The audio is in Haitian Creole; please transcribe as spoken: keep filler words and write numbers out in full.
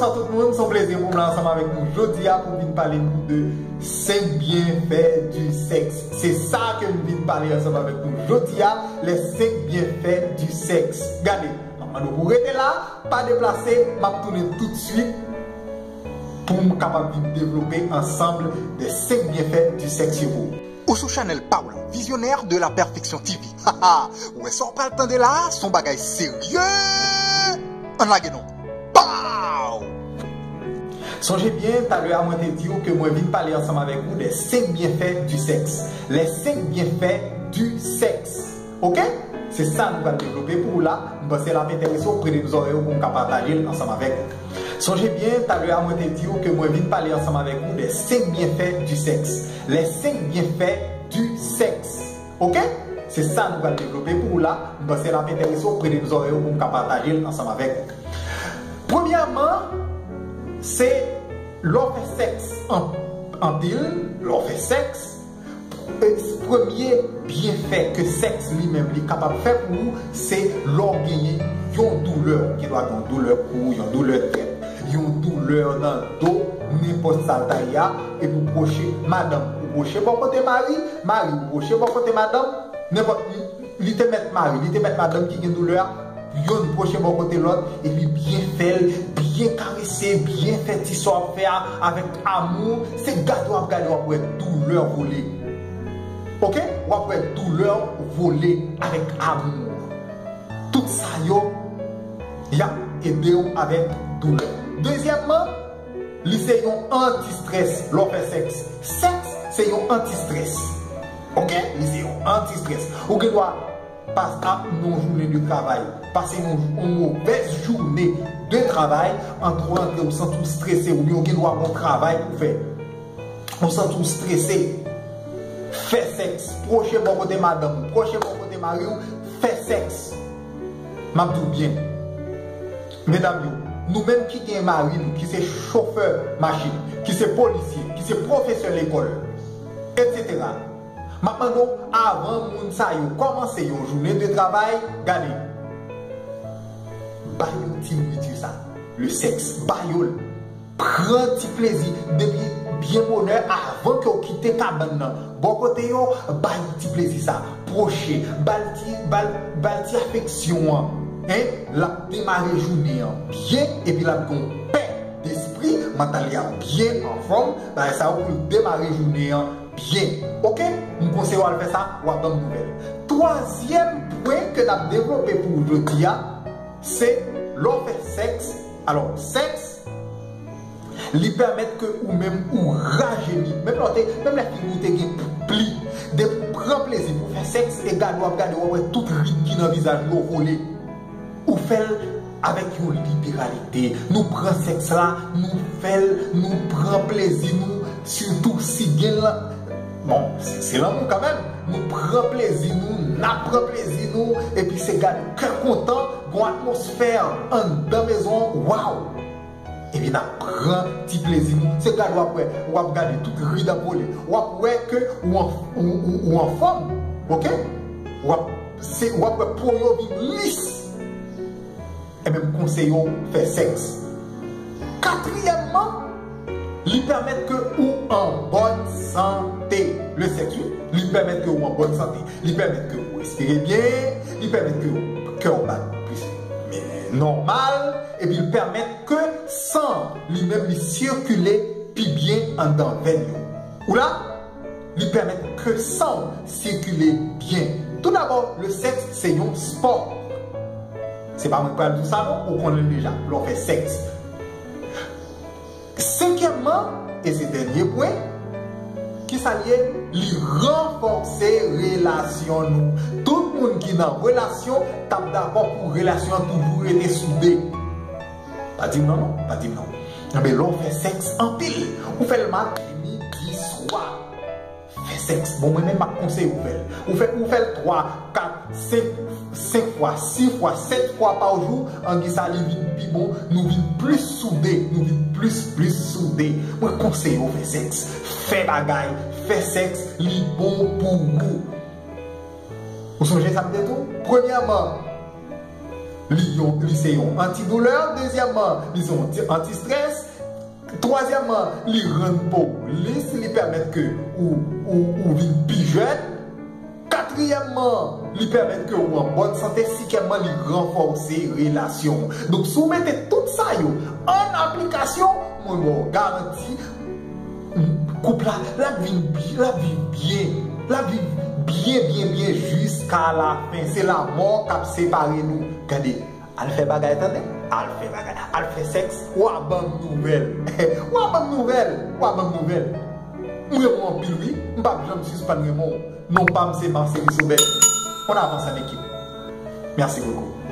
Bonjour tout moun, se yon plezi pou m la ansanm avèk nou jodi a pou m vin pale nou de senk byenfè di sèks. Se sa ke m vin pale ansanm avèk nou jodi a, les cinq bienfaits du sexe. Gade, m ap mande w pou w rete la, pa deplase, m ap tounen tout swit pou m kapab vin devlope ansanm de senk byenfè di sèks yo pou ou. Ou sou chanèl pa w la, Visionnaire de la Perfection T V. Haha, ou wè sa w pral tande la a, se yon bagay serye! Ann lage non! Pow! Sonje byen, talè a mwen te di w ke mwen vin pale ansanm avèk ou de senk byenfè di sèks. Les cinq bienfaits du sexe. Oke? Se sa nou pral devlope pou ou la. M panse l ap enterese w, prete m zòrèy ou pou m ka pataje l ansanm avèk ou. Sonje byen, talè a mwen te di w ke mwen vin pale ansanm avèk ou de senk byenfè di sèks. Les cinq bienfaits du sexe. Oke? Se sa nou pral devlope pou ou la. M panse l ap enterese w, prete m zòrèy ou pou m ka pataje l ansanm avèk ou. Premyèman, se lè w fè sèks an- anpil, lè w fè sèks, e, premye byenfè ke sèks li menm li kapab fè pou ou, se lè w genyen yon doulè. Ou gen dwa gen yon doulè kou, yon doulè tèt, yon doulè nan do, nenpòt sa l ta ye a, epi w pwoche madanm. Ou pwoche bò kote mari, mari, ou pwoche bò kote madanm, nenpòt, li te mèt mari, li te mèt madanm ki gen doulè a, yonn pwoche bò kote lòt, epi byen fè l, byen karese, byen fè ti sa w ap fè a avèk amou. Se gade w ap gade, w ap wè doulè vole. Oke? W ap wè doulè vole avèk amou. Tout sa yo, y ap ede w avèk doulè. Dezyèmman, li se yon anti-strès lè w fè sèks. Sèks se yon anti-strès. Oke? Li se yon anti-strès. Ou gen dwa pase ap nan yon jounen de travay, pase yon, yon movèz jounen de travay, antre w antre, ou santi w strese, oubyen ou gen dwa gen yon travay pou fè. Ou santi w strese. Fè sèks. Pwoche bò kote madanm ou, pwoche bò kote mari w, fè sèks. M ap di w byen. Medam yo, nou menm ki gen mari nou, ki se chofè machin, ki se polisye, ki se pwofesè lekòl, etsetera. M ap mande w, avan moun sa yo kòmanse yon jounen de travay, gade. Ba yo ti nouriti sa, le sèks, ba yo l. Pran ti plezi depi byen bonè avan ke w kite kabann nan. Bò kote yo, ba yo ti plezi sa. Pwoche, ba l ti, ba l, ba l ti afeksyon an. Hein? L ap demare jounen an byen, epi l ap gen yon pè despri, mantal li ap byen anfòm. Bagay sa yo pou l demare jounen an byen. Oke? M konseye w al fè sa, w ap ban m nouvèl. Twazyèm pwen ke n ap devlope pou ou jodi a, se lè w fè sèks. Alò, sèks, li pèmèt ke ou menm ou rajeni. Menm lè w te, menm lè figi w te gen pli, depi w pran plezi pou w fè sèks, e gade w ap gade, w ap wè tout rid ki nan vizaj ou yo vole. Ou fè l avèk yon liberalite. Nou pran sèks la, nou fè l, nou pran plezi nou, sitou si gen l. Bon, se, se lanmou kanmenm. Nou pran plezi nou, n ap pran plezi nou, epi se gade kè kontan, gon atmosfè anndan mezon an, waw! Epi n ap pran ti plezi nou. Se gade w ap wè, w ap gade tout rid ap vole. W ap wè ke ou an, ou, ou, ou anfòm, oke? W ap, se, w ap wè po yo vin lis. Ebyen, m konseye w fè sèks. Katriyèmman, li pèmèt ke ou an bòn sante. Le sèks, wi, li pèmèt ke ou an bòn sante. Li pèmèt ke ou respire byen, li pèmèt ke kè w bat plis, men, nòmal, epi l pèmèt ke san li menm li sikile pi byen anndan venn yo. Ou la? Li pèmèt ke san w sikile byen. Toudabò, le sèks se yon spò. Se pa mwen k pral di w sa non, ou konnen l deja, lè w fè sèks. Senkyèmman, e se dènye pwen, kisa l ye? Li ranfòse relasyon nou. Tout moun ki nan relasyon t ap dakò pou relasyon an toujou rete soude. Pa di m non, non, pa di m non. Enben, lè w fè sèks anpil, ou fè l maten, midi, swa. Fè sèks. Bon, mwen menm, m ap konseye ou fè l. Ou fè, ou fè l twa, kat, senk, senk fwa, sis fwa, sèt fwa pa jou, anki sa li vin pi bon, nou vin plis soude, nou vin plis, plis soude. Mwen konseye w fè sèks. Fè bagay, fè sèks, li bon pou ou. Ou sonje sa m te di w? Premyèman, Li yon, li se yon antidoulè. Dezyèmman, li se yon anti-, antistrès. Twazyèmman, li rann po w lis, li pèmèt ke ou, ou, ou vin pi jèn. Katriyèmman, li pèmèt ke ou an bòn sante. Sikyèmman, li ranfòse relasyon w. Donk, si w mete tout sa yo an aplikasyon, mwen ba w garanti, koup la, l ap vin bi-, l ap viv byen. L ap viv byen, byen, byen jiska lafen. Se lanmò k ap separe nou. Gade, al fè bagay tande. Al fè bagay. Al fè sèks. W a ban m nouvèl. W a ban m nouvèl. W a ban m nouvèl. M renmen w anpil, wi. M p ap janm sispann renmen w. Non pa m se Marcelus Aubert. On avance en équipe. Merci beaucoup.